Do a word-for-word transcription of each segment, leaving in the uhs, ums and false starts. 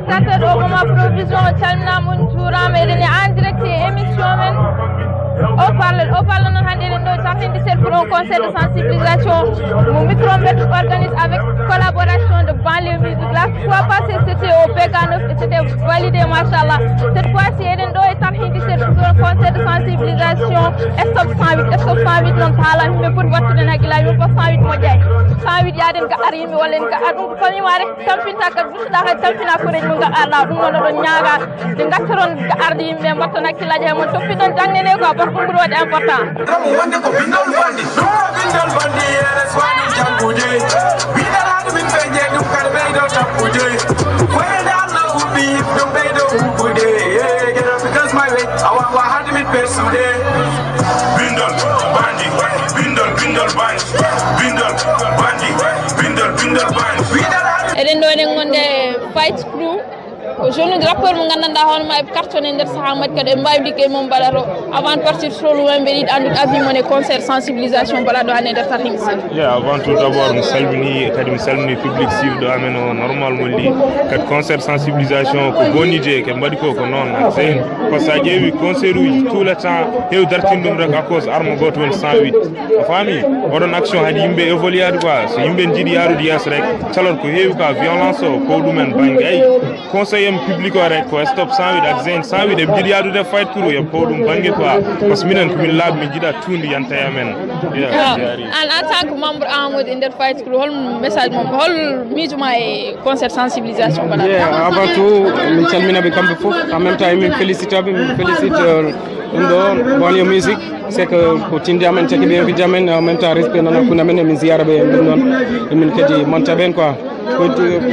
Started au moment provision, calminama, on juurama, eɗen e en direct e émission men. O parle, o parle noon hannde eɗen ɗo e Tarhinde sept pour un concert de sensibilisation mo Micro Mbed organise avec collaboration de Banlieue Musique. La fois passée, c'était au P K neuf et c'était validé, machallah. Cette fois-ci, eɗen ɗo e Tarhinde sept pour un concert de sensibilisation. Stop cent huit, stop cent huit noon, taala yimɓe poti wattude heen hakkillaaji mum, par cent huit moƴƴaani. Cent huit yaaden ka ar yimɓe walla en ka ar ɗum ko famille ma rek. Tampinta ka dusuɗa hay tampina koreji mo gaɗaɗa ɗum noon oɗon ñaaga. Nde gaccoɗon arde yimɓe mbatta hakkillaaji he mon toppiɗon jangde nde ko abar ɗum ɓuri waɗde important. Wonde ko bindol bandi, bindol bandi, yeres wani janguje. Bindal hadu min ɓe je ɗum kadi ɓeydo tappude. Wayande Allah huɓɓi ɗum ɓeydo huɓɓude. Get up because my way, awa wa hadu min persude. Bindol bandi, bindol, bindol bandi, bindol bandi, bindol, bindol bandi. Eɗen ɗo eɗen gonde Fight Crew. Ko jeune rappeur mo gandanɗa hono ma e carton e nder saha mbaɗi kadi e mbawi ligguey mum mbaɗa to avant de partir solo men mbeɗa yiɗi andude avis mon e concert sensibilisation mbaɗa ɗo hannde e nder Tarhinde sept. Yeah, avant tout d'abord mi salmini kadi mi salmini public suivɗo amen o normal mo li kadi concert sensibilisation ko bonni je ke mbaɗi ko ko noon ak sen. Parce que a ƴeewi concert uji tout le temps heewi dartinde ɗum rek à cause arme goto woni cent huit. A faami? Oɗon action haɗi yimɓe évoluade quoi, so yimɓe jiiɗi yaarude yeeso rek calot ko heewi quoi, violence o ko ɗumen bangay. Conseil am public o rek ko stop cent huit ak Zain cent huit, eɓe jiiɗi yaadude Fight Crew, eɓe pow ɗum bangge quoi. Parce que minen ko min laaɓi, min jiiɗa tuundi yanta e amen. Yeah. An en tant que membre Amadou e nder Fight Crew, hol message mon, hol miijo ma e concert sensibilisation mbaɗa? Yeah, avant tout min calmina ɓe kamɓe fof, en même temps min félicite ɓe, min félicite euh, ɗum ɗo Banlieue Musique. C'est que ko tindi amen caki ɓe fiji amen, en même temps respect noon hakkunde amen, emin ziyara ɓe ɗum noon. Emin kadi monta ɓen quoi. Ko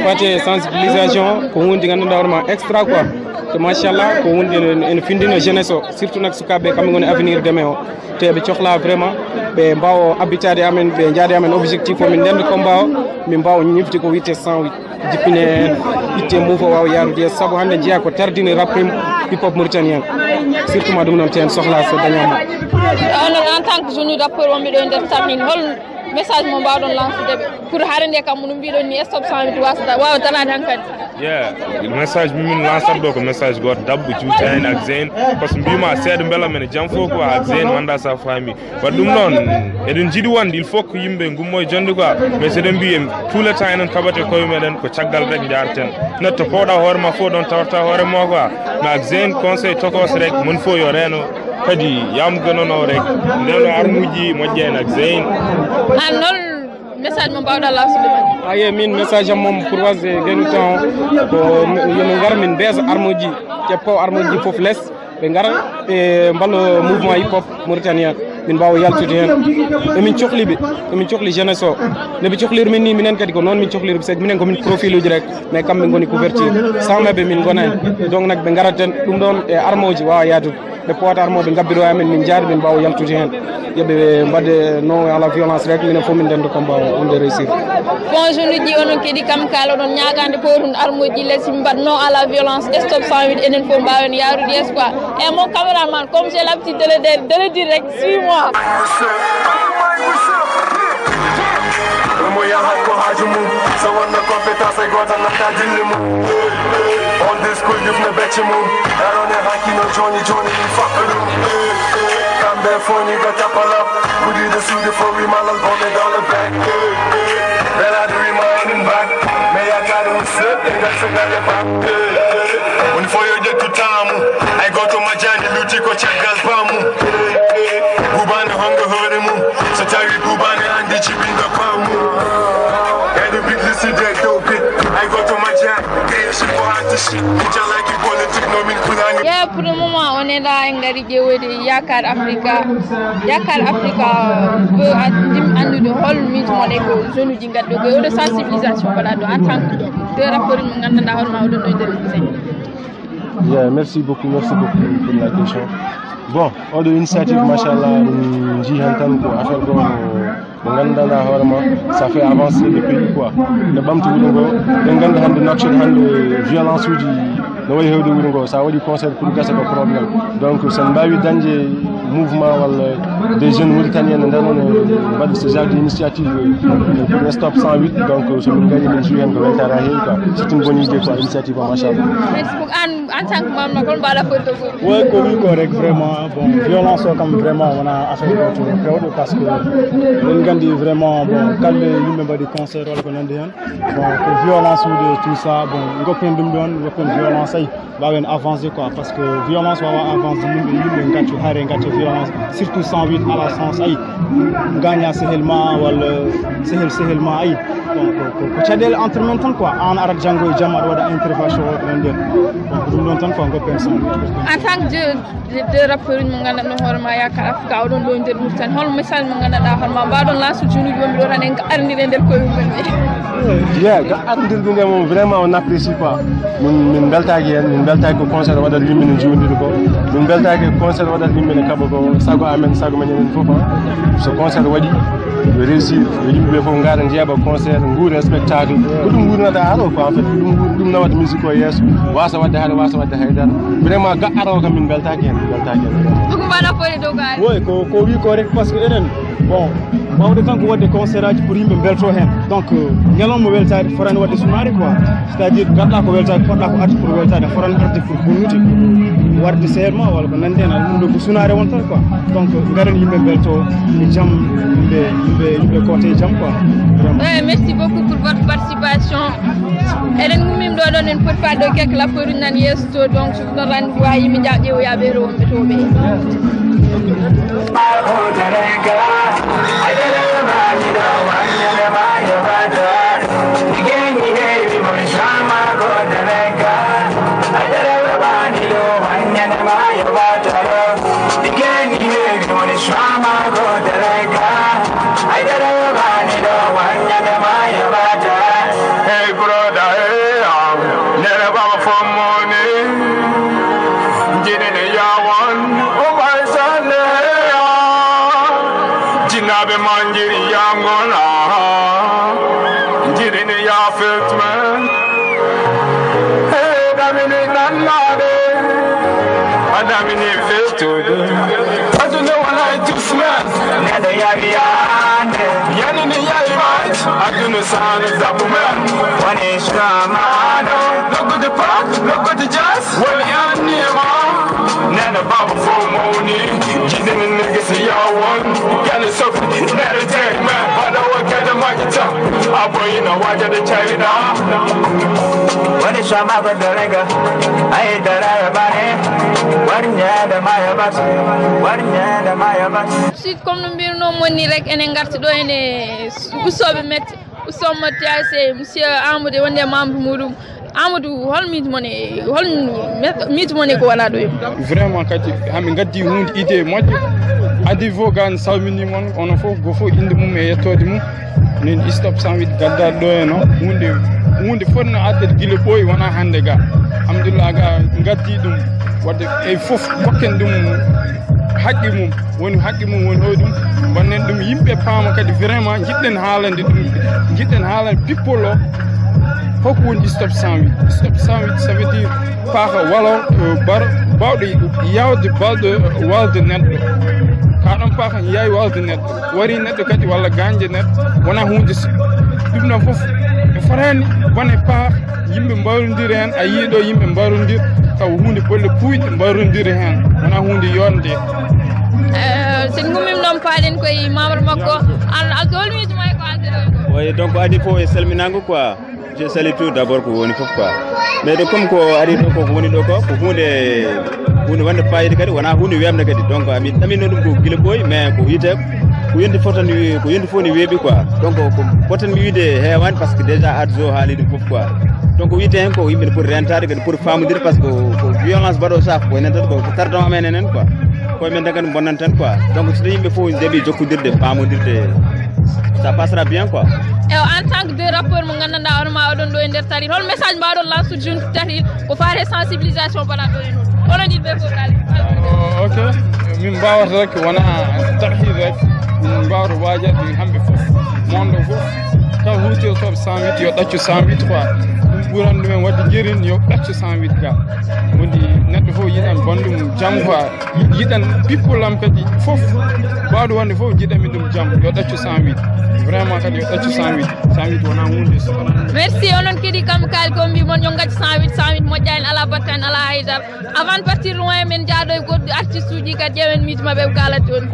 fati sensibilisation ko hunde ganduɗa hoorema extra quoi. Te machallah ko hunde ene findina jeunesse o, surtout nak sukaɓe kamɓe goni avenir demain o. Te ɓe cohla vraiment ɓe mbawa abbitade amen, ɓe jaade amen objectif o, min ndenda combat o, min mbawa ñifde ko witte cent huit. Jippine heen itte mum fof waawa yaarude yeeso sabu hannde njeyaa ko tardini rap hip hop mauritanien, surtout ma ɗum noon teen sohlaa so dañaama. Onon en tant que jeune rappeur wonɓe ɗo e nder Tarhinde, hol message mo mbaawɗon lansude ɓe pour hare nde kam no mbiɗon ni stop cent huit wasata waawa daraade hankadi? Yeah, message mi min lansat ɗo ko message gooto dabbo juuti heen ak Zain, parce que mbima seeɗa mbela men jam fof quoi, ak Zain manda sa faami. Waɗi ɗum noon eɗen jiiɗi wonde il faut que yimɓe ngummo e jonde quoi, mais so eɗen mbi en tout le temps enen kaɓate koye meɗen ko caggal rek jarten. Neɗɗo powɗa hoore ma fof ɗon tawata hoore ma quoi. Mais ak Zain conseil tokos rek mon fof yo reeno kadi yamganono rek ndeno armuji moƴƴa en ak Zain. An noon message mo mbawɗa lansude men? Aye min message am moom pour wasde genu temps ko yomin ngar min beesa armuji ƴeppo armuji fof les. Ɓe ngara ɓe mballo mouvement hip hop mauritanien, min mbawa yaltude heen. Emin cohli ɓe, emin cohli jeunesse o. No ɓe cohliri min ni minen kadi ko noon min cohliri ɓe, sabu minen komin profil uji rek, mais kamɓe ngoni couverture. Sans maɓɓe min ngonani. Donc nak ɓe ngarat tan ɗum ɗon e armoji wawa yaadude. Ɓe powata armoɓe ngabbiro amen min jaari min mbawa yaltude heen. Yoɓe mbaɗe non à la violence rek, minen fof min ndenda combat o, on de réussir. Bon, jeune uji onon kadi kam kala oɗon ñaagande ko ɗum armoji les mbaɗ non à la violence, stop cent huit, enen fof mbawen yaarude yeeso quoi. E mon caméraman, comme j'ai l'habitude de le dire, de le dire rek, suis-moi. Mo yahat ko haaju mum, so wonno compétence e gooto natta dille mum. On this school yufna becce mum, darone hakkino jooni jooni min fakka ɗum. Kamɓe fof ni ko tappalap, wudiiɗo suudu fof wi malal bonɓe dans le back. Belaaɗo wi ma emin mbaɗ, mais yaakaare mum seeɗ e ngal so ngal e bak. Woni fof yo ƴettu taamu, hay gooto majjaani lutti ko caggal baamu. Buubaani hongo hoore mum, so tawi buubaani anndi jibinɗo baamu. Ɓeɗo publicité dow bit, hay gooto majjaani. Ɓeyo sifo artiste, jalaaki politique no min kulaani. Yeah, pour le moment, on est là, en ngari ƴeewoyde Yakar Africa. Yakar Africa, euh, veut an-, dim-, anndude hol miijo mon e ko jeune uji ngaddo ko e oɗo sensibilisation mbaɗa ɗo en tant que deux rappeurs mo nganndanɗaa hono ma oɗon ɗo e nder lycée. Yeah, merci beaucoup, merci beaucoup pour la question. Bon, oɗo initiative, machallah, min njii heen tan ko affaire goo mo nganndanɗaa hoore ma, ça fait avancer le pays quoi. Ne ɓamti wuro ngo, ɓe ngannda hannde Nouakchott hannde violence uji no wayi heewde wuro ngo, sa waɗi concert pour gasa ko problème. Donc, sen mbaawi dañde Mouvement walla des jeunes mauritaniens ne ndaroo ne mbaɗa ce genre de initiative pour stop cent huit, donc so min ngari min joue hen ko weltare ha heewi quoi. C'est une bonne idée quoi, initiative o, machallah. Merci beaucoup. An, en tant que mamma, hol mbaɗa fodde ko? Ouais, ko wi ko rek vraiment, bon, violence o kam vraiment wona affaire goto pewɗo, parce que min gandi vraiment, bon, kalde yimɓe mbaɗi concert walla ko nandi hen, bon, ko violence wude tout ça, bon, goppen ɗum ɗon, goppen violence ay. Mbawen avancé quoi, parce que violence wawa avancé, yimɓe yimɓe gaccu hare, gaccu violence, surtout cent huit à la sens ay, gagna sehel ma walla sehel sehel ma ay. Bon, ko- ko- ko caɗele entre men tan quoi. An arat janngo e jam aɗa waɗa intervention o ko nden. Bon, ko ɗum ɗon tan quoi, goppen cent huit. En tant que deux, deux rappeurs mo gandanɗa hoore ma yakar Afrika, oɗon ɗo nder Mauritanie, hol message mo gandanɗa hoore ma mbaɗon lance junuji wonɓe ɗo tan, en arnire nder koye mumen? Yeah, ga ardirde nde moom vraiment on apprécie quoi. Min min beltaaki heen, min beltaaki ko concert waɗata yimɓe ne njuwondiri ko. Min beltaaki ko concert waɗata yimɓe ne kaɓa ko. Sago amen, sago men enen fof, ah. So concert waɗi, yo réussir, yo yimɓe ɓe fof ngara njeeɓa concert, nguura spectacle. Ko ɗum wurnata haro quoi, en fait, ko ɗum wuur- ɗum nawata musique o yeeso, wasa waɗde hare, wasa waɗde haydara. Vraiment ga ara o kam min beltaaki heen, min beltaaki heen vraiment. Ɗum mbaɗa fole dow gaari. Woy, ko ko wi ko rek, parce que enen, bon, wawde tan ko waɗde concert aji pour yimɓe belto heen. Donc, euh, ñalawma weltaade fotani waɗde sunaare quoi. C'est-à-dire, garɗa ko weltaade, poɗɗa ko arde pour weltaade, fotani arde pour bonnude, warde seerma walla ko nandi heen. Ɗum ɗo ko sunaare wonta quoi. Donc, ngaren yimɓe belto e jam, yimɓe yimɓe yimɓe koote e jam quoi. Vraiment. Ouais, merci beaucoup pour votre participation. Eɗen gummima ɗo ɗon, en poti faade ɗo quelques lapperuji nan yeeso to, donc so ɗon rendez-vous ha yimɓe jaɓ ƴeewoyaɓe e wonɓe to ɓe. Hey, brother, hey, um, nene baba for money. Jini ne ya wan, oh my son, hey, ah. Jinabe manjiri ya ngona. Jini ne ya fit man. Hey, damini nan made. Adamini fit to do. I don't know what I do, man. Nene ya ya. Yani ni ya right. I do no sound is up, man. One is come on. Look at the park, look at the jazz. Well, yeah, near man. Nana Baba for money. Jidin niggas, y'all one. Y'all is so better take, man. But I will get the mic top. I boy, you know, I get the China. Wani shama ba da raga, ai da rara ba ne. Wani ya da ma ya ba su, wani ya da ma ya ba su. Ensuite, comme no mbirno moni rek, enen ngarti ɗo ene usoɓe mette, usoɓe mette ay se monsieur Amadou wonde membre muɗum. Amadou, hol miijo mon e hol miijo mon e ko wona ɗo e? Vraiment kadi hami gaddi hunde idée moƴƴo. Adi fof gan salmini mon, onon fof go fof inde mum e yettoode mum. Min stop cent huit gaddaɗo ɗo e no hunde, hunde foti no addet gila ɓooyi, wona hannde ga. Alhamdulillah, ga gaddi ɗum wadde e fof kokken ɗum haqqi mum. Woni haqqi mum woni hoy ɗum, wannen ɗum yimɓe paama kadi vraiment, jiɗɗen haalande ɗum, jiɗɗen haalande people o. Hokko woni stop cent huit? Stop cent huit, ça veut dire paaha walo, euh, bar bawɗo yawde balɗo walde neɗɗo. Ka ɗon paaha yawi walde neɗɗo, wari neɗɗo kadi walla gañde neɗɗo, wona hunde s- ɗum ɗon fof e fotani bone paaha. Yimɓe mbarodiri heen, a yii ɗo yimɓe mbarodir, taw huunde bolle puuyɗe mbarodiri heen, wona huunde yonde. Eh, sen gummim noon paaɗen koye membre makko. An a dolmiiji ma e ko alde ɗo? Oui, donc adi fof e salminaango quoi. Je salue tout d'abord ko woni fof quoi. Mais de comme ko ari ɗo ko woni ɗo ko ko huunde, huunde wonde fayida kadi, wona huunde weeɓde kadi. Donc amin ɗamino ɗum ko gila ɓooyi, mais ko yite ko yonti fof tan wi- ko yonti fof ne weeɓi quoi. Donc ko poten mi wiide heewani, parce que déjà adjo haali ɗum fof quoi. Donc ko wiyete heen ko yimɓe ne poti rentade kadi, poti famodir, parce que ko violence mbaɗo saf ko enen tan, ko tardement men enen quoi. Koye men tan kadi bonnan tan quoi. Donc so yimɓe fof jaɓi jokkodirde, famodirde, ça passera bien quoi. Ewa, en tant que deux rappeurs mo gandanɗa hono ma oɗon ɗo e nder tarir, hol message mbaɗon lance jeune tarir? Ko faare sensibilisation mbaɗa ɗo e noon, onon yimɓe fof kala? Ok, min mbawata rek wona tahir rek, min mbawata waajade hamɓe fof, monde fof, kala huutirtoɓe cent huit yo ɗaccu cent huit quoi. Ɗum Ɓuran ɗumen waɗde jerin yo ɓecco cent huit ga. Woni neɗɗo fof yiɗan banndum jam quoi. Yiɗan people am kadi fof. Baawɗo wonde fof jiɗanmi ɗum jam. Yo ɗaccu cent huit. Vraiment kadi yo ɗaccu cent huit. Cent huit wonaa huunde so. Merci, onon kadi kam kaali ko mbi mon yo ngaccu cent huit, cent huit moƴƴaani, alaa battane, alaa haydara. Avant de partir loin, min jaaɗo e goɗɗi artiste uji kadi ƴeewen miijo maɓɓe ɓe kaalata toon.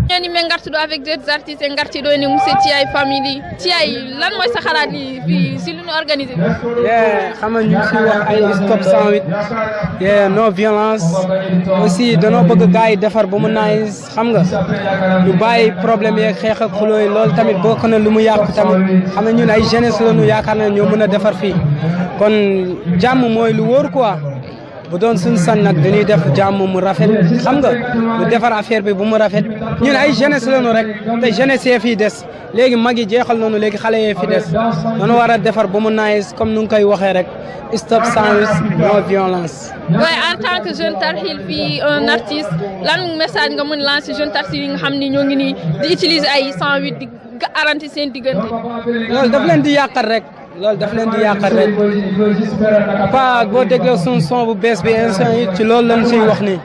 Joni min ngartu ɗo avec deux artistes, en ngarti ɗo ene Monsieur Tiaye family. Tiaye, lan mooy sa xalaat li fii si lu ñu organisé? Yeah, xam nga ñu ngi fi wax ay stop cent huit. Yeah, non violence. Aussi danoo bëgg gars yi defar ba mu nice, xam nga. Ñu bàyyi problème yeeg xeex ak xuloo yi, loolu tamit bokk na lu mu yàq tamit. Xam nga ñun ay jeunesse la ñu yaakaar na ñoo mën a defar fii. Kon jàmm mooy lu wóor quoi. Bu doon suñu san nag dañuy def jàmm mu rafet, xam nga, ñu defar affaire bi bu mu rafet. Ñun ay jeunesse lañu rek, te jeunesse yee fii des. Léegi mag yi jeexal noonu, léegi xale yee fi des. Dañu war a defar ba mu nice comme nu ngi koy waxee rek. Stop cent huit, non violence. Ouais, en tant que jeune Tarhil fii un artiste, lan message nga mën lancer jeune Tarhil yi nga xam ni ñoo ngi nii di utiliser ay cent huit di garanti seen diggante? Loolu daf leen di yàqal rek. Loolu daf leen di yàqal rek. Pa boo dégloo suñu son bu bees bi, instant yi ci loolu lañ siy wax nii.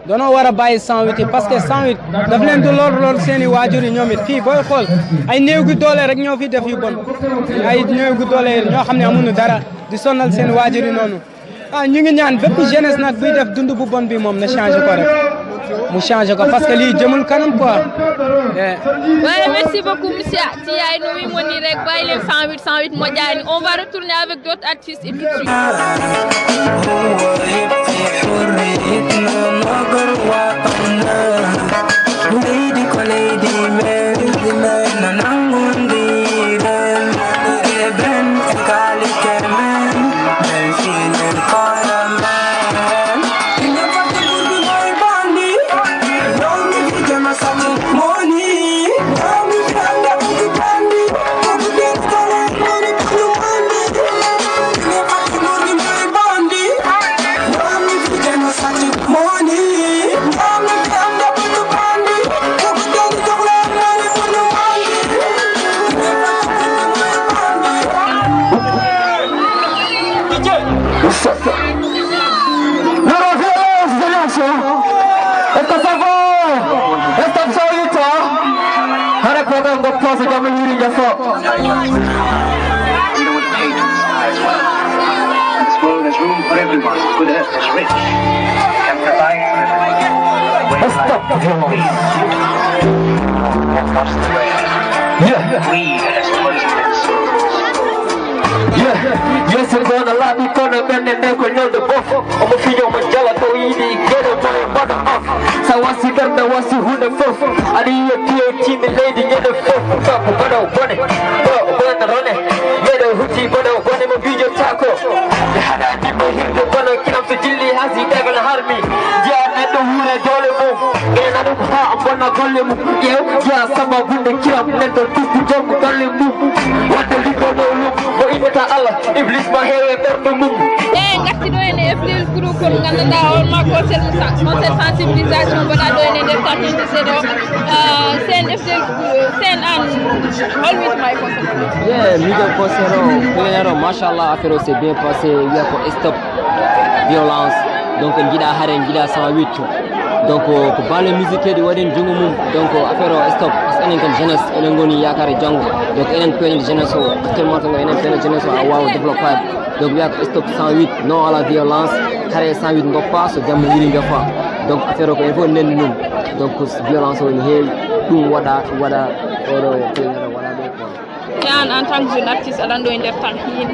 Danoo war a bàyyi cent huit yi, parce que cent huit daf leen di lor, lool seen i waajur yi ñoom it. Fii booy xool, ay néew gi doole rek ñoo fi def yu bon. Ay néew gi doole ñoo xam ne amuñu dara, di sonal seen waajur yi noonu. Ah, ñu ngi ñaan bépp jeunesse nag buy def dund bu bon bi moom na changé ko rek. Mu changé ko parce que lii jëmul kanam quoi. Eh. Ouais, merci beaucoup, monsieur Tiaye. No wiimi woni rek, bàyyi leen cent huit, cent huit moƴƴaani. On va retourner avec d'autres artistes et tout de suite. Leydi ko leydi men, men no nanngondiren. E ben e kaalite men, men fiilel koore men. Ina fatti ɓurɗi moy bandi, nawmi fijana sati moni. Noro violence, violence. Est-ce que ça va? Est-ce que ça va? Hare ko ɗon ngo pose jam yiri nge fo. This world has room for everyone. Good earth is rich. Can provide for everyone. Stop violence. That's the way. Yeah. Greed has poisoned its souls. Yeeso goono laaɓi kono ɓernde nde ko ñolde bof. Omo fiño mo jala to yiɗi geɗe mo e mbaɗa of. Sa wasi ɓernde wasi huunde fof. Aɗa yiya piye tiimi leydi ñande fof. Babu mbaɗa o bone. Babu bone rone. Meɗo huti mbaɗa o bone mo miijotako. Nde haɗa ɗimmo hirde kono kinam so jilli hasi ɗegal harmi. Jiya neɗɗo wuure doole mum. Ɓe naɗum ha bonna golle mum. Ƴeew jiya samba gunde kiram neɗɗo tustu joom galle mum. Wadde liggoɗo lum mo innata Allah. Iblis ma heewe ɓerɗo mum. E ngarti ɗo ene F D L groupe on nganndanɗaa on ma concert mo sa- concert sensibilisation mbaɗa ɗo ene nder quartier de seeɗo. Seen F D L seen an, hol wiyat ma e concert? Yeah, miɗo concert o plein air o, machallah, affaire o c'est bien passé, wiya ko stop violence. Donc en jiɗa hare, en jiɗa cent huit. Donc ko bande musique kadi waɗen junngo mum. Donc affaire o stop, parce que enen ken jeunesse, eɗen ngoni yaakaare janngo. Donc enen ko enen jeunesse o, actuellement tan enen ko enen jeunesse o a waawa développade. Donc wiya ko stop cent huit, non à la violence. Hare cent huit ngoppa so jamma yiri ngoppa. Donc affaire o ko en fof nenni ɗum. Donc violence o ene heewi, ɗum waɗa waɗa oɗo plein air waɗa ɗo quoi. Et an, en tant que jeune artiste, aɗa ɗo e nder tan hin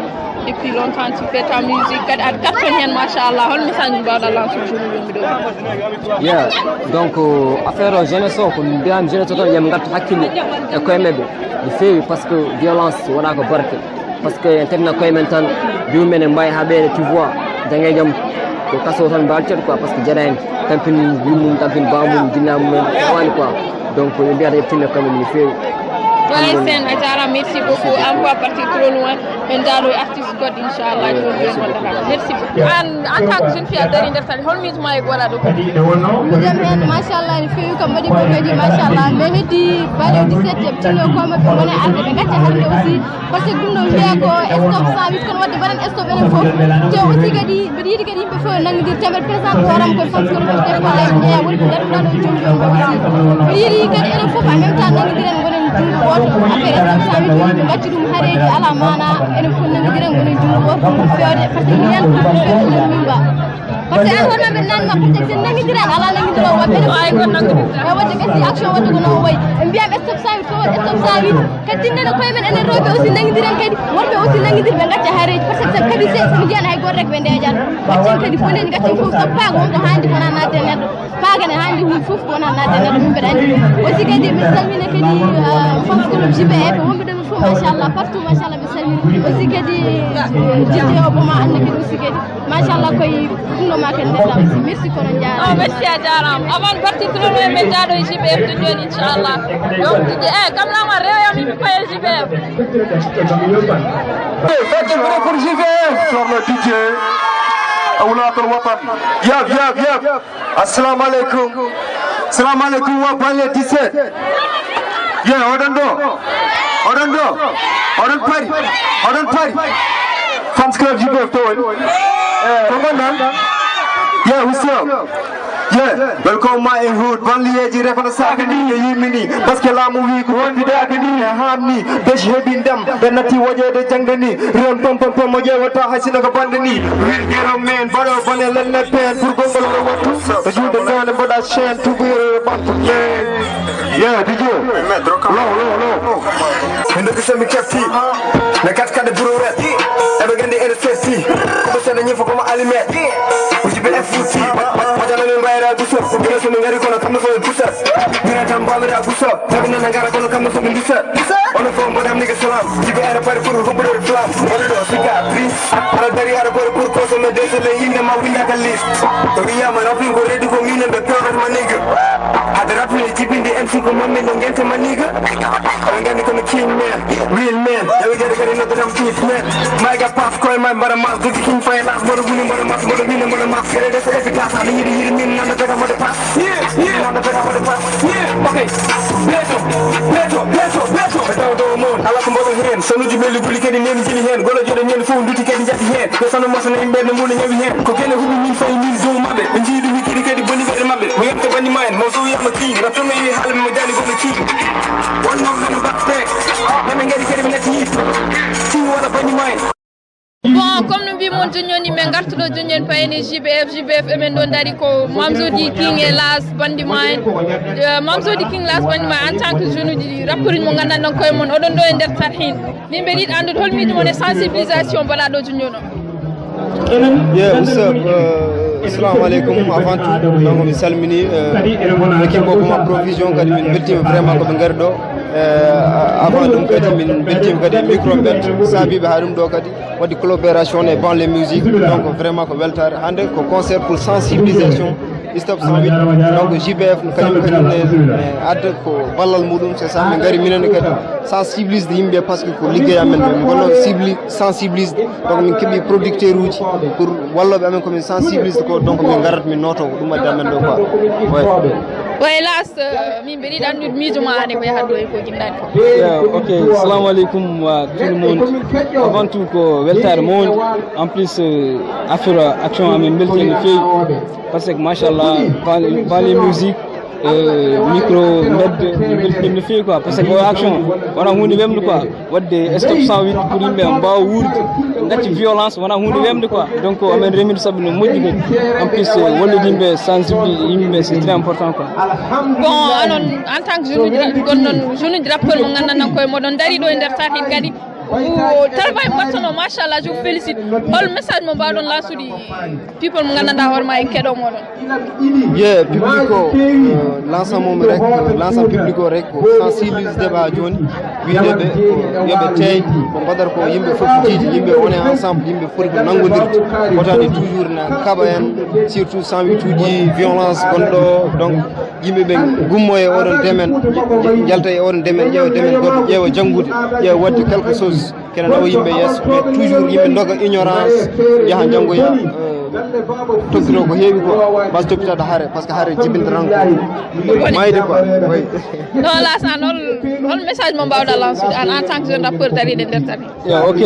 depuis longtemps tu fais ta musique, kadi aɗa cartonne hen machallah, hol message mo mbawɗa lancer jooni wonɓe ɗo? Yeah, donc affaire o jeunesse o ko mbiyami jeunesse o tan yam ngarta hakkille e koye maɓɓe no feewi, parce que violence wona ko barke. Parce que en tagna koye men tan, joomum en en mbawi haɓede, tu vois, jangge jam ko kaso tan mbalcet quoi, parce que jaɗani tampin yummum, tampin bamum, jinna mum en tawani quoi. Donc ɓe mbiyata ɓe tinna koye mum no feewi. Wai sen a jarama, merci beaucoup. An ko à partir trop loin, min njaado e artiste goɗɗo inchallah, joni ɓe gollata. Merci beaucoup. An, en tant que jeune fille a dari nder tali, hol miijo ma e gola ɗo? Miijo am hen machallah, ene feewi, kam mbaɗi ko kadi machallah, mais heddi balɗe dix-sept eɓe tinno koye maɓɓe wona arde, ɓe gacca hande aussi. Par ce que ɗum ɗo wiya ko stop cent huit, kono wadde mbaɗen stop enen fof. Te aussi kadi mbiɗa yiɗi kadi yimɓe fof nanngodir, te mbeɗa présente hooram ko fans ko ɗum te ko lay jeeya woni ko daɗum ɗaɗo jom jom aussi. Mbiɗa yiɗi kadi enen fof en même temps nanngodir en gonen junngo gooto. Affaire stop cent huit, ɓe mbacci ɗum hareeji ala maana, enen fof nanngodir en gonen junngo gooto, ɗum ko fewde, par ce que mi yalta mi fewde min mba. Par ce que an wonma ɓe nanma, par ce que sen nanngodirani ala nanngodiroowo waɓɓe enen fof. Ay, wadde ɓe si action wadde ko no o wayi. Ɓe mbiyam stop cent huit, ko waɗi stop cent huit. Kadi tinndene koye men enen rewɓe aussi nanngidiren kadi, worɓe aussi nanngidir ɓe ngacca hareeji, par ce que kadi se somi jiyan hay goto rek ɓe ndeeƴan. Gaccen kadi boneji, gaccen fof sabu paaka wonko haandi kona naatde neɗɗo, paaka ne haandi hunde fof kona naatde neɗɗo, min mbeɗa anndi. Aussi kadi min salmina kadi fans club J B F wonɓe ɗo fof machallah, partout machallah ɓe salmina aussi kadi jidde o boma anna kadi aussi kadi. Machallah, koye ɗum ɗo ma ken ndeɗa aussi. Merci kono jaara. Oh, merci a jarama. Avant parti tulono e men jaɗo e J B F to joni inchallah. Donc, eh, kam lama rewa mi ko e J B F. Fête de bruit pour J B F. Sur le D J. Awlatul Watan. Yaf, yaf, yaf. Assalamu alaikum. Assalamu alaikum wa banlieue dix-sept. Ye, oɗon ɗo? Oɗon ɗo? Oɗon pari? Oɗon pari? Fans club J B F to woni? Eh, ko ngonɗon? Ye, what's up? Ye, welcome my hood. Banlieue ji refana saka ni e yimini. Parce que laamu wi ko wondidaaka ni e haamni. Bes heɓi ndam. Ɓe natti woƴeede jaŋde ni. Rem pom pom pom mo ƴeewata hay sino ko bande ni. Wel gero men, baɗo bone lenne pen. Pour gongol o wattu. Ko juuɗe dande mbaɗa chaîne. Tubuyeroɓe ɓantu. Yeah, D J. Low, low, low. Min dokki so mi kefti. Mi kat kade brouette. Eɓe gandi ene setti. Ko ɓe seeɗa ñifo ko mo allumet. Uji ɓe F U T. Wajana min mbayra gusop. Ko gila so mi ngari kono kamɓe fof e gusop. Mira tan mbawira gusop. Tawi nana ngara kono kamɓe fof ɓe ndusat. Ono fof mboɗam nigga salam. Jibi aéroport pour huɓɓude flam. Woni ɗo cicatrice. Aɗa dari aéroport pour consommer désolé yimɓe ma windaka liste. To wiyama rapping ko reedu ko minen ɓe pewrata ma nigga. Aɗa rapping e jibinde M C ko mammen no ngente ma nigga. Oɗon gandi kono king man, real man. Eɓe gadi kadi noddatam chief man. Mayga pass koye ma mbaɗa mas, duki king finance, mboɗo wuli mboɗo mas, mboɗo wina mboɗo mas. Kere de so efi tasa, mi yiɗi yiɗi min nanda daga mboɗo pass. Yeah, yeah. Nanda daga mboɗo pass. Yeah, okay. Beto, beto, beto, beto. Ɓe taw dow mon, ala ko mboɗo hen. Sonuji ɓelli guli kadi nemi jili hen. Golo joɗo ñande fof nduti kadi jati hen. Ɓe sanu masana yimɓe no mboɗo ñawi hen. Ko kene huɓi min fayi min dow maɓɓe. Ɓe jiiɗumi kadi kadi boni ɓeɗe maɓɓe. Mo yetta bani ma en. Mo so wiyama king. Ratto mi yi haala mi mo jali goɗɗo king. Wonno meno back back. Nana ngari kadi ɓe natti yimɓe. King wala bani ma en. Bon, comme no mbimon joni joni, min ngartuɗo joni joni payene J B F, J B F emin ɗo dari ko Mamzodi King e Las Bandi Mine. Euh, Mamzodi King Las Bandi Mine en tant que jeune uji rappeur uji mo gandanɗon koye mon, oɗon ɗo e nder tarhin. Min mbeɗa yiɗi anndude hol miijo mon e sensibilisation mbaɗaɗo joni joni o. Yeah, what's up? Euh, assalamu alaikum. Avant tout, donc, mi salmini, euh, équipe o Boma Provision, kadi min beltima vraiment ko ɓe ngari ɗo. Euh, avant ɗum kadi min beltima kadi micro mbet saabiɓe ha ɗum ɗo kadi. Waɗi collaboration e Banlieue Musique, donc vraiment ko weltare. Hande ko concert pour sensibilisation, stop cent huit. Donc J B F no kañum kadi ne, ne adda ko ballal muɗum, c'est ça, min ngari minen kadi sensibiliser yimɓe, parce que ko liggey amen, min gonno cible, sensibiliser. Donc min keeɓi producteur uji pour walloɓe amen, komin sensibiliser ko, donc min garat min noto ko ɗum addi amen ɗo quoi. Ouais. Wa hélas, euh, min mbeɗa yiɗi anndude miijo ma ane ko yahat ɗo e ko jinnaɗi ko. Yeah, ok. Assalamu alaikum à tout le monde. Avant tout ko weltare mawde. En plus, euh, affaire action amin belti no feewi. Parce que machallah, Banlieue Musique, euh, micro mbedde, min belti no feewi quoi. Parce que o action wona hunde wemde quoi. Wadde stop cent huit pour yimɓe mbawa wuurde, gacci violence wona hunde wemde quoi. Donc amen remir sabu no moƴƴi kadi. En plus, euh, wallude yimɓe, sensibiliser yimɓe, c'est très important quoi. Bon, onon en tant que jeune uji, gonɗon jeune uji rappeur mo gandanɗon koye moɗon dari ɗo e nder tarhin kadi, Ko travail mbattono, machallah, je vous félicite. Hol message mo mbawɗon lansude people mo gandanɗa hoore ma en keɗo moɗon? Ye public o, euh, lansam mum rek, euh, lansam public o rek ko sensibiliser ɓa joni, wiide ɓe ko yoɓe teey ko mbaɗata ko, yimɓe fof jiidi, yimɓe wone ensemble, yimɓe foti ko nanngodirde, fotani toujours na kaɓa en, surtout sandwich uji violence gonɗo. Donc yimɓe ɓe gummo e oɗon demen, jalta e oɗon demen, ƴeewa demen goɗɗo, ƴeewa janngude, ƴeewa waɗde quelque chose, kene nawa yimɓe yeeso. Mais toujours yimɓe doga ignorance, yaha janngoya, euh, toppito ko heewi quoi, bas toppitade haare, parce que haare jibinta tan ko mayde quoi. Oui. Non, la san hol, hol message mo mbawɗa lansude an en tant que jeune rappeur dariɗo e nder tani? Ya, ok,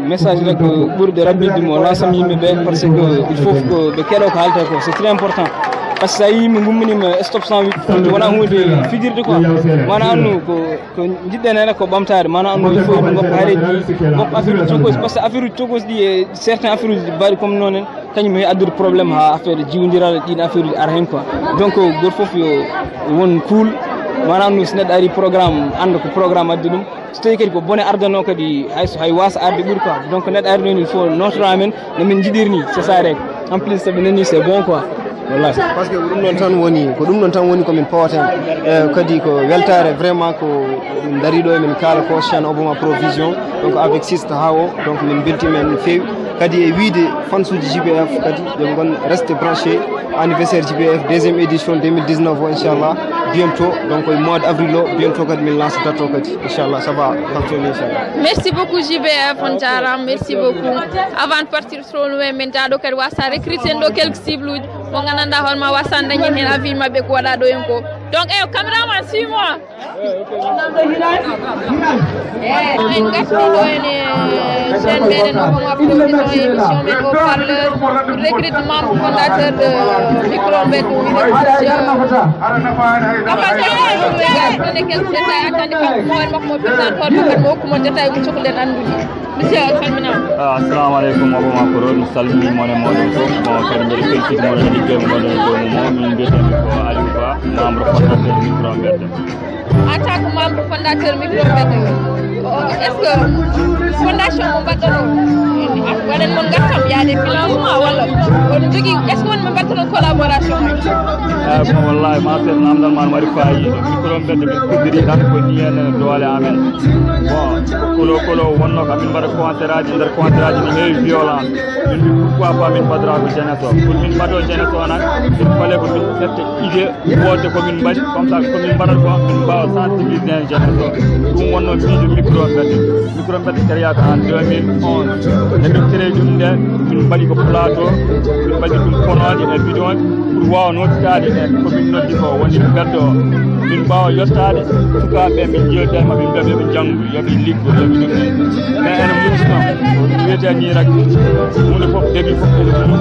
message rek ɓurɗo rabbirde mo lansam yimɓe ɓe, parce que il faut ko ɓe keɗo ko haalta ko, c'est très important. Parce que sa yii yimɓe gumminima stop cent huit, wona hunde fijirde quoi. Mana annu ko, ko jiɗɗen hen ko ɓamtare, mana annu il faut yimɓe goppa haareji, goppa affaire uji cogos, parce que affaire uji cogos ɗi e certains affaire uji mbaɗi comme noon en, kañum heewi addude problème ha affaire jiwodiral ɗin affaire uji ara hen quoi. Donc goto foof yo won cool, mana annu so neɗɗo ari programme, anda ko programme addi ɗum. So tawi kadi ko bone ardano kadi, hay so, hay wasa arde ɓuri quoi. Donc neɗɗo ari noon il faut notoro amen no min jiɗiri ni, c'est ça rek. En plus soɓe nani c'est bon quoi. Wallahi. Parce que ko ɗum ɗon tan woni, ko ɗum ɗon tan woni ko min powaten. Eh, kadi ko weltare vraiment ko min dari ɗo e min kaala ko chaîne Obama Provision. Donc avec Sista Hawo, donc min beltima no feewi. Kadi e wiide fansuji J B F kadi ɓe ngon reste branché. Anniversaire J B F deuxième édition deux mille dix-neuf o, inchallah, bientôt, donc e mois de avril o, bientôt kadi min lance date o kadi, inchallah, ça va fonctionner, inchallah. Merci beaucoup J B F, on jarama, merci beaucoup. Avant de partir, sowno men jaaɗo kadi wasa recruter ɗo quelques cibles uji mo gandanɗa hoore ma wasa dañen hen avis mabɓe ko waɗa ɗo en ko. Donc eyo, caméraman, suis-moi. Eyi, en gatti ɗo ene chaîne meɗen Obama Production, émission men Haut Parleur, recrutement fondateur de Micro Mbeddo Production. Avant ça, on a quelques détails attendus par mo en makko mo présenté hoore makko, mo hokku mon détail mo cukalɗen anndude. Monsieur, a salminaama. Ah, assalamu aleykum, Obama Pro, mi salmini mon e moɗon fof. Bon, kadi mbeɗa felciti moɗon e liggey mo mbaɗon e dow mum o. Min mbiyetee-mi ko Aliou Ba, membre fondateur Micro Mbeddo. En tant que membre fondateur Micro Mbeddo, est-ce que fondation mo mbaɗɗon o, waɗan mon ngartam yaade financement walla on jogii, est-ce que won mo mbaɗɗon collaboration? Eh, bon, wallahi, ma seeɗa, namdal ma no waɗi faayiida. Micro Mbeddo min kuddiri tan ko ni en doole amen. Bon, kolo kolo wonno ko amin mbaɗa concert aji, nder concert aji no heewi violence. Min mbi pourquoi pas min mbaɗora ko jeunesse o. Pour min mbaɗo jeunesse o nan, il fallait ko min ƴetta idée, wodde ko min mbaɗi, comme ça ko min mbaɗata ko min mbawa sensibiliser jeunesse o. Ɗum wonno miijo Micro Mbeddo. Micro Mbeddo créa ko en deux mille onze. Nde min créi ɗum nde, min mbaɗi ko plateau, min mbaɗi ɗum konoje e bidon pour wawa nodditaade e ko min noddi ko woni mbeddo o. Min mbawa yettaade sukaaɓe, min jewtida e maɓɓe, min mbiya ɓe ɓe janngu, yo ɓe liggo, yo ɓe ɗum en. Mais ene musi noon, wiyete ni rek, huunde fof début fof ene ɗum.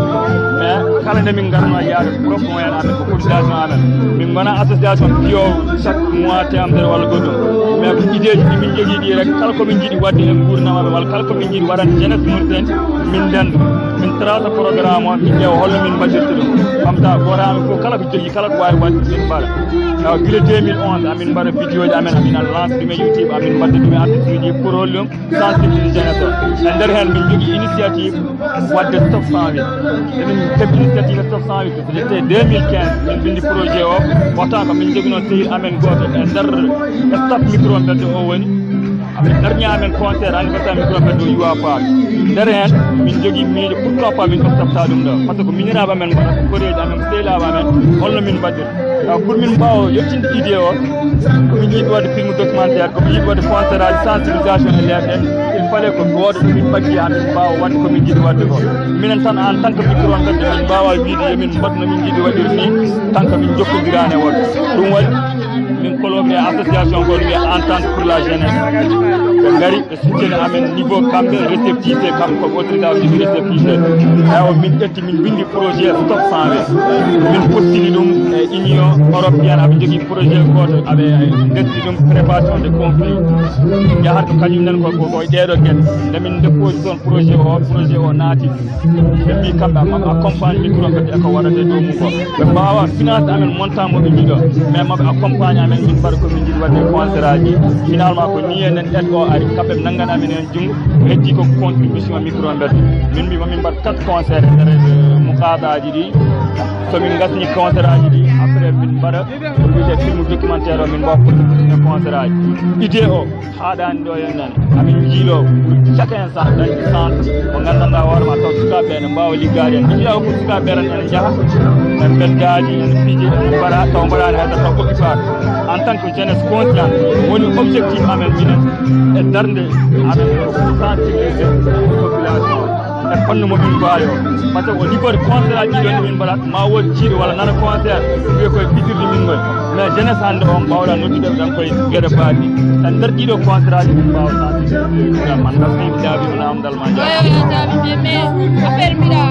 Mais kala nde min ngarno yaade propre moyen amen, ko cotisation amen. Min ngona association piyo chaque mois temedere walla goɗɗum. Mais ko idée ji ɗi min jogii ɗi rek, kala ko min njiɗi waɗde e nguurndam amen, walla kala ko min njiɗi waɗande jeunesse Mauritanie, min ndenndo, min trasa programme o, min ƴeewa holno min mbaɗirta ɗum. Comme ça, gooto amen fof kala ko jogii, kala ko waawi waɗde, min mbaɗa. Tawa gila deux mille onze, amin mbaɗa vidéo ji amen, amin lance ɗum e YouTube, amin mbaɗa ɗum e affiche uji pour holɗum sensibiliser jeunesse o. E nder heen, min njogii initiative waɗde stop cent huit. Emin keɓi initiative stop cent huit, c'était deux mille quinze, min mbinndi projet o. Pourtant ko min njoginoo sehil amen gooto e nder staff Micro Mbeddo o woni. Amin darni amen concert anniversaire Micro Mbeddo U A P A. Nder heen, min njogii miijo, pourquoi pas min ɗoftabta ɗum ɗo? Parce que ko miñiraaɓe amen mbaɗa, ko koreeji amen, ko sehilaaɓe amen, holno min mbaɗir? Taw pour min mbaawa yettinde idée o, ko min yiɗi waɗde film documentaire, ko min yiɗi waɗde concert aji sensibilisation e leeɗe, il fallait ko gooto min ɓaddi amin mbaawa waɗde ko min jiɗi waɗde ko. Minen tan, en tant que Micro Mbeddo, min mbaawa wiide yo min mbaɗ no min jiɗi waɗir ni, tant que min njokkondirani e woɗɓe. Ɗum waɗi min collaboré e association ko wiye Entente pour la Jeunesse. Ɓe ngari, ɓe soutenu amen niveau kamɓe récépissé, kamɓe ko autorité o jogii récépissé. Eywa, min ƴetti, min mbinndi projet stop cent huit. Min postili ɗum e Union Européenne, aɓe njogii projet gooto, aɓe ndesdi ɗum préparation de conflit. Yahat ko kañum nen ko, ko, ko e ɗeeɗo geɗe. Nde min déposé toon projet o, projet o naati. Ɓe mbi kamɓe, maɓe accompagne Micro Mbeddo e ko waɗata e dow mum ko. Ɓe mbaawa finance amen montant mo ɓe njiɗo, mais maɓe accompagne amen, min mbaɗa ko min njiɗi waɗde concert aji. Finalement ko ni en aide o Ari kamɓe ɓe nanngana min heen junngo, heddi ko contribution micro mbedda. Min mbi mamin mbaɗ quatre concert e nder, eh, muqaadaaji ɗi. So min ngasni concert aji ɗi, après min mbaɗa ko wiyetee film documentaire o, min mbawa produire concert aji. Idée o haaɗaani ɗo e nan. Amin njiilo pour chaque instant dañi centre mo nganndanɗaa hoore ma taw sukaaɓe ene mbaawa liggaade en. Idée o ko sukaaɓe ɓe tan ene njaha, en mbeddaani, en piiji, en mbaɗa taw mbaɗaani hay dara taw occupaaɓe. En tant que jeunesse consciente, woni objectif amen minen e darnde amen ko sensibiliser population e fannu mo min mbaawi o. Par ce que au niveau de concert aji ɗiɗon min mbaɗat, ma wood jiiɗo walla nana concert, wiye koye fijirde min ngoni. Mais jeunesse hannde o mbawɗa noddude tan koye geɗe baaɗi. E nder ɗiɗo concert aji min mbaawa sensibiliser. Man ngal min jaabi namdal ma jaabi. Oyo, ya jaabi, mais, mais affaire mbiɗa,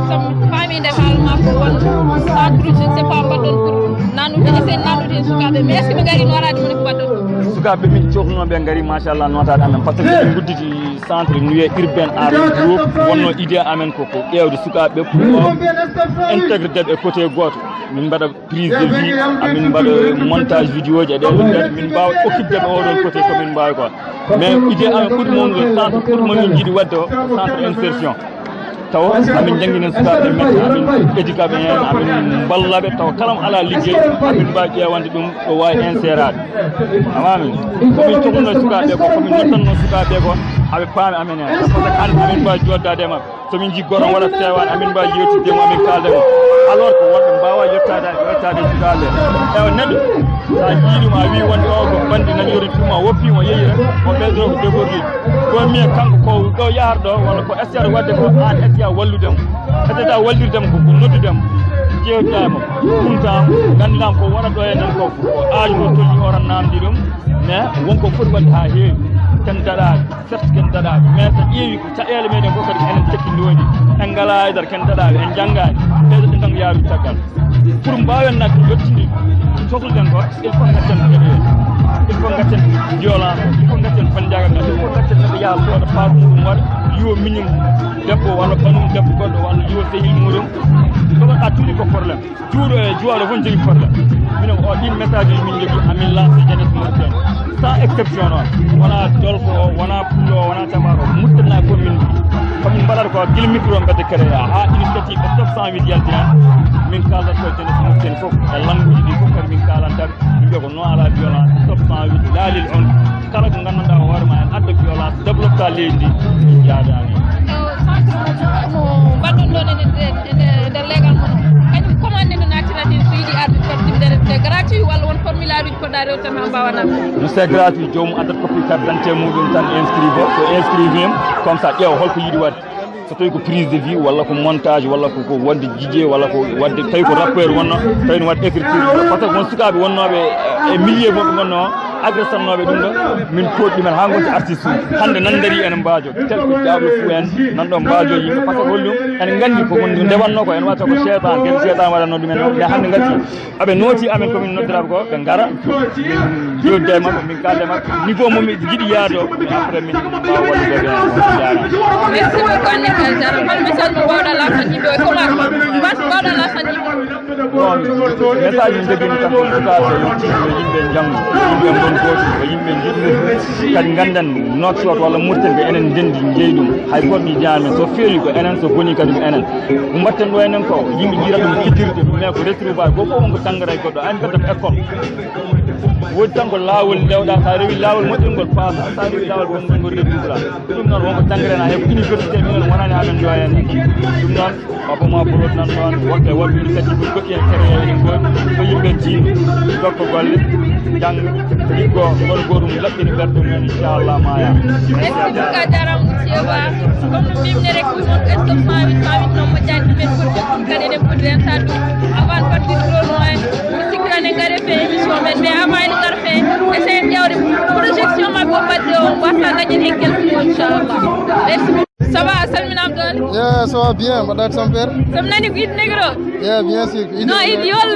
sam-, faami nde haala ma ko won centre, je ne sais pas, mbaɗɗon pour nanude, essayer nanude e sukaaɓe. Mais est-ce que ɓe ngari nooraade mon ko mbaɗɗon? Sukaaɓe min cohluno ɓe ngari, machallah, nootaade amen. Par ce que min gudditi centre nu wiyee urbain art group, wonno idée amen ko, ko ƴeewde sukaaɓe pour intégrer ɓe côté gooto. Min mbaɗa prise de vue, amin mbaɗa montage vidéo ji e ɗee ɗon, min mbaawa occupde ɓe oɗon côté ko min mbaawi quoi. Mais idée amen ɓuri mawnude centre, ɓuri mo min njiɗi waɗde o centre insertion. Tawa amin njanngina sukaaɓe men, amin éduca ɓe heen, amin mballa ɓe, tawa kala mo alaa liggey, amin mbaawi ƴeewande ɗum ɗo waawi inséraade. Amami, ko min cohluno e sukaaɓe ko, ko min noddanno sukaaɓe ko, aɓe paami amen heen. Par ce que hannde amin mbaawi jooɗdaade e maɓɓe. So min njii goto waɗa feewaani, amin mbaawi yeewtidde mo, amin kaalda mo. Alors que wonɓe mbaawa yettaade, yettaade e sukaaɓe. Ewa, neɗɗo, so a njii ɗum, a wii wonde o ko banndi, nani yori tuma, woppi mo, yehi tan, o ɓeydo ko débordé. Ko mi e kanko ko ɗo yahata ɗo, walla ko essayer waɗde ko, aan essayer wallude mo. Essayer wallirde mo ko, ko noddude mo. Jeewtida e mo, kumta mo, ngannduɗaa ko wonata ɗo e nder ko, ko aaju o tolni, o tan namdi ɗum. Mais won ko foti waɗde haa heewi, ken daɗaani, certes ken daɗaani, mais so ƴeewi ko caɗeele meɗen fof kadi enen tekkindooji, en ngalaa haydara, ken daɗaaɓe, en njanngaani, ɓeydoɗen tan ko yaarude caggal. Pour mbaawen nag yettinde cohluɗen ko, il faut ngaccen caɗeele, il faut ngaccen violence, il faut ngaccen bannjaagal ngal, il faut ngaccen neɗɗo yaha sooda paas muɗum waɗa, yiwo miñum debbo walla banum debbo goɗɗo walla yiwo sehil muɗum. Ɗum a tuli ko problème. Juuɗo e juwaaɗo fof jogii problème. Minen o ɗin message uji min jogii, amin lancé jeunesse Mauritanie. Sans exception noon. Wonaa Jolfo o, wonaa Pullo o, wonaa Tamaro o. Murtani ko min. Ko min mbaɗata ko gila micro mbedda créa haa initiative e top cent huit yaltina. Min kaaldat ko jeunesse Mauritanie fof e langueji ɗi fof kadi min kaalanta. Min mbiya ko non à la violence, top cent huit, laalil on. Kala ko nganndanɗaa hoore ma en adda violence, développement leydi ndi, min jaadaani. Centre mo mbaɗɗon ɗon e nder, e nder, e nder leegal mon, kañum commande no naatiraten so yiɗi arde parti nder, c'est gratuit walla won formulaire uji poɗɗa rewtan haa mbaawa naatde? No, c'est gratuit, joomum addat copie carte d'identité muɗum tan inscrivo, so inscrivima, comme ça ƴeewa holko yiɗi waɗde. So tawi ko prise de vue walla ko montage walla ko, ko waɗde jijje walla ko waɗde, tawi ko rappeur wonno, tawi no waɗde écriture, par ce que won sukaaɓe wonnooɓe e milieu mo ɓe ngonno, agressannooɓe ɗum ɗo, min pooɗi ɗumen haa ngonti artiste uji. Hannde nan darii ene mbaajo, tel ko Diablo Fou en, nan ɗo mbaajo yimɓe, par ce que holɗum ene nganndi ko woni ndewatnoo ko, ene wata ko seytaan, gen seytaan waɗatnoo ɗumen ɗo, nde hannde ngarti. Aɓe nooti amen ko min noddiraaɓe ko, ɓe ngara, min jooɗida e maɓɓe, min kaalda e maɓɓe. Niveau mo miɗo yiɗi yaade o, après min mbaawa wallude ɓe. On jaaraama. Merci beaucoup, Annick, a jaaraama. Hol message mo mbaawɗaa laamtan yimɓe e comment, message mo mbaawɗaa laamtan yimɓe? Bon, message mo njogimi tan ko sukaaɓe yo tinno, yo yimɓe njanngu, yo yimɓe ngon gootum, yo yimɓe njiɗ ɗum. Kadi ngannden Nouakchott walla Mauritanie ko enen ndenndi, njeyi ɗum. Hay gooto yiɗaani men. So feewi ko enen, so bonii kadi ko enen. Ko mbaɗten ɗo enen ko yimɓe njiira ɗum fijirde, mais ko retrouvage, gooto fof won ko janngata e goɗɗo, an mbaɗata ko école. Woodi tan ko laawol ndewɗaa, so a rewi laawol moƴƴol ngol paasa, so a rewi laawol bonngol ngol retrouvra. Ɗum noon won ko janngata hay ko université minen wonani amen ɗo enen. Ɗum noon, Papa ma Bolot nan ɗoon, woɓɓe woɓɓe ina kadi ko goɗɗi en créé en ngoodi, ko yimɓe tiimi, jokko golle, jannga, liggo, ngol gootum laɓɓini ɓerɗe mum, inchallah, ma yaa. Merci beaucoup, a jaaraama, monsieur Ba. Comme no mbimi ne rek, ko noon, est-ce que faami, faami noon moƴƴaani men foti ɗum kadi eɗen poti rentaade ɗum. Avant de partir ɗo no wayi, mi sikki tan en ngari fee émission men, mais avant en ngar fee, essayen ƴeewde projection maɓɓe o mbaɗde o, mbasa dañen heen quelques mots, inchallah. Merci. Ça va, a salminaama toon? Yeah, ça va bien, mbaɗɗa tampere? So mi nani ko Idy Negro? Yeah, bien sûr. Idy. Non, Idy, hol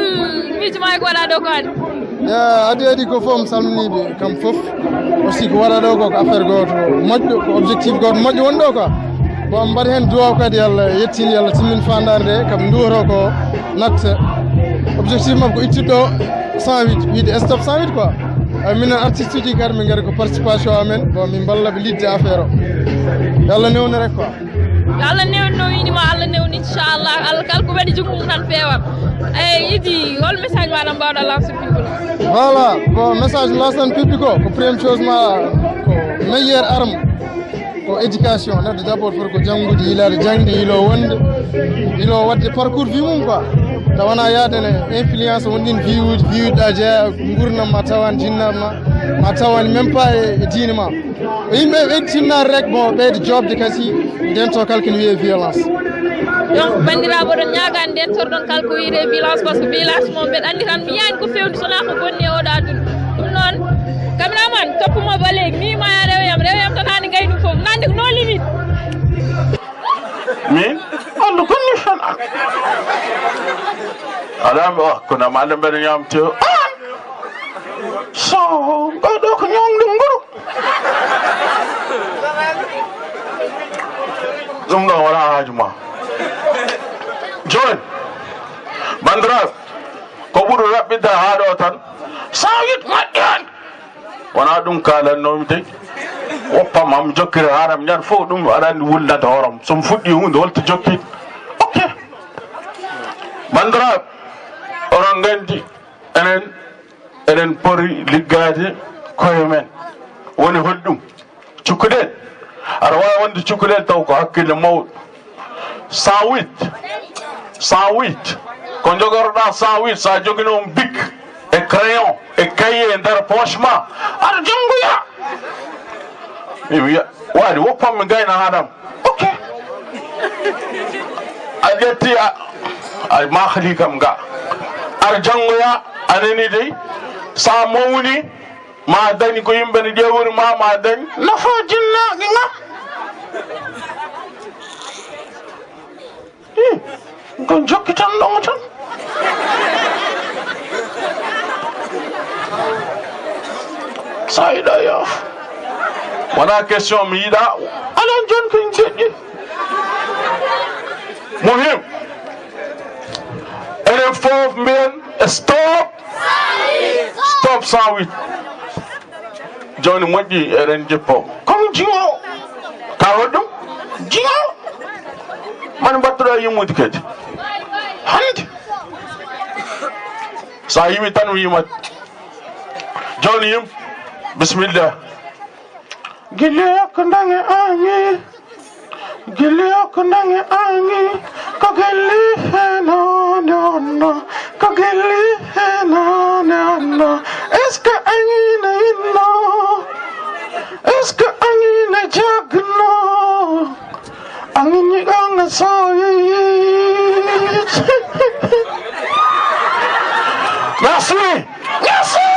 miijo ma e ko waɗa ɗo ko an? Yeah, adi adi ko fof, mi salminiiɓe kam fof. Aussi ko waɗa ɗo ko, ko affaire gooto moƴƴo, ko objectif gooto moƴƴo woni ɗo quoi. Bon, mbaɗa heen duwaaw kadi, Yalla yettin, Yalla timmin faandaare nde, kam nduwoto ko natta. Objectif maɓɓe ko ittude ɗo cent huit, wiide stop cent huit quoi. Ay, minen artiste uji kadi min ngari ko participation amen, bon, min mballa ɓe lidde affaire o. Yo Allah newnu rek quoi. Yo Allah newnu, no wini ma, Allah newnu, inchallah. Allah kala ko waɗi junngo mum tan feewat. Eyi, Idi, hol message maɗa mbawɗa lancer public o? Voilà, bon, message lancer public o, ko première chose ma, ko meilleure arme, ko éducation. Neɗɗo d'abord foti ko janngude, yiilaade jaŋde, yiilo wonde, yiilo waɗde parcours vie mum quoi. Tawa wona yaade ne influence won ɗin vie uji, vie uji ɗa jeeya, nguurndam ma tawan, jinnaaɓe ma, ma tawan même pas e, e diine ma. Yimɓe ɓe tinnaade rek, bon, ɓeyde joobde kasi, ndento kala kene wiyee violence. Donc, banndiraaɓe, oɗon ñaagaa ndentorɗon kala ko wiyetee violence, parce que violence moom, mbeɗa anndi tan mi yiyaani ko feewni, so wonaa ko bonni e oɗo aduna. Ɗum noon, cameraman, toppu mo ba léegi, mi ma ya rewoyam, rewoyam tan haani ngaynu fof, nande ko no limite. Min? Anndu konni fen an. Aɗa anndi, oh, kono am annda mbeɗa ñaamte. Ah! So, ɓeɗo ko ñawde nguru. Ɗum ɗo wala haaju ma. Jooni, banndiraaɓe, ko ɓuri raɓɓiɗde haa ɗo tan. Cent huit moƴƴi on. Wona ɗum kaalannoomi de. Woppam am jokkira haram ñan fof ɗum aɗa anndi wulnata hooram. So mi fuɗɗi huunde, holto jokki? Ok. Banndiraaɓe, oɗon nganndi enen, eɗen poti liggaade koye men. Woni holɗum? Cukalel. Aɗa waawi wonde cukalel taw ko hakkille mawɗo. Cent huit. Cent huit. Ko jogorɗa cent huit, sa jogino on bic e crayon e cahier e nder poche ma, aɗa janngoya. Mi wiya, waɗi woppam mi gayna haɗam. Ok. A ƴetti a, a mahli kam ga. Aɗa janngoya, a nani dey, sa mawni, ma dañ ko yimɓe ne ƴeewori ma, ma dañ nafa jinnaaɓe ma. Ih, ko jokkitan ɗon tan. Sa yiɗa yaaf. Wona question mi yiɗa. Alan jon ko deƴƴi. Muhim. Enen fof mbiyen stop. Stop cent huit. Jooni moƴƴi eɗen jippo. Comme jiŋo. Ka waɗi ɗum? Jiŋo. Mani mbattuɗo e yimmude kadi. Hande. Sa yimi tan wiima. Jooni yim. Bismillah. Gilli ko ndange angi. Gilli o ko nangi angi, ko gilli heno ne onno, ko gilli heno ne onno. Est-ce que angi ne inno? Est-ce que angi ne jagno? Angi ni ɗon soyi. Merci. Merci.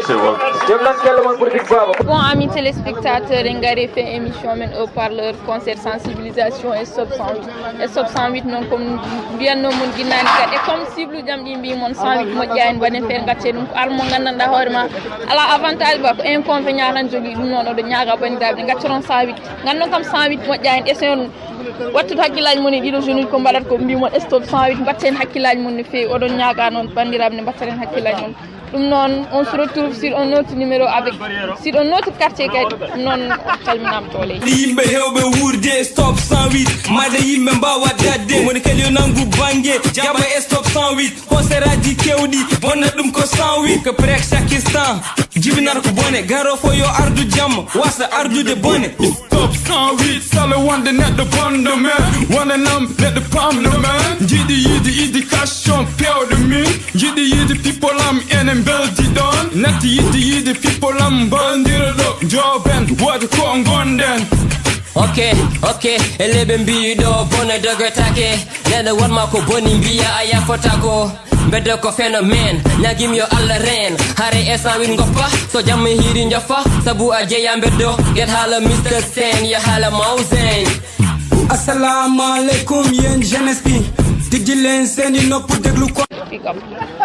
C'est bon. Jom nan kelle mon pour Big Baba. Bon, amis téléspectateurs, en ngari fe émission men au parleur concert sensibilisation e stop cent huit. E stop cent huit noon comme mbiyatno mon ginnani kadi e comme cible jam ɗi mbi mon cent huit moƴƴa en mbaɗen feere gaccen ɗum ko arme mo gandanɗa hoore ma ala avantage ba ko inconvénient tan jogui ɗum noon oɗo ñaaga bandiraɓe gaccoton cent huit. Ngandon kam cent huit moƴƴa en, essayon wattude hakkillaji mon e ɗiɗo jeune uji ko mbaɗat ko mbi mon stop cent huit, mbatten hakkillaji mon no fewi. Oɗon ñaaga noon bandiraɓe ne mbattaten hakkillaji mon. Ɗum noon on se retrouve sur un autre numéro avec sur un autre quartier kadi. Ɗum noon on calminama toole. Yimɓe hewɓe wuurde stop cent huit, made yimɓe mbawa dadde. Woni kadi yo nangu bange, jaɓa e stop cent huit. Konseraji kewɗi bonna ɗum ko cent huit. Ko prek sakistan jibinata ko bone, garo fo yo ardu jamma wasa ardude bone. Stop cent huit sala wonde neɗɗo bonɗo men, wonanam neɗɗo pamɗo men. Jiɗi yiide éducation pewɗo min, jiɗi yiide people am ene mbeldi ɗon. Natti yiɗi yiide people am mbaldira ɗo, jooben wooda ko gonɗen. Ok, ok, e leyɓe mbiyi ɗo bone dogotake. Neɗɗo wonma ko boni mbiya a yafotako. Mbeddo ko phénomène, ñagim yo Allah reen. Hare e cent huit goppa, so jamma hiiri joffa. Sabu a jeeya mbeddo, get haala Mister Sen, yo haala Mawzen. Assalamu alaikum yen jeunesse bi. Tijji leen seeni nopp déglu ko. Big up.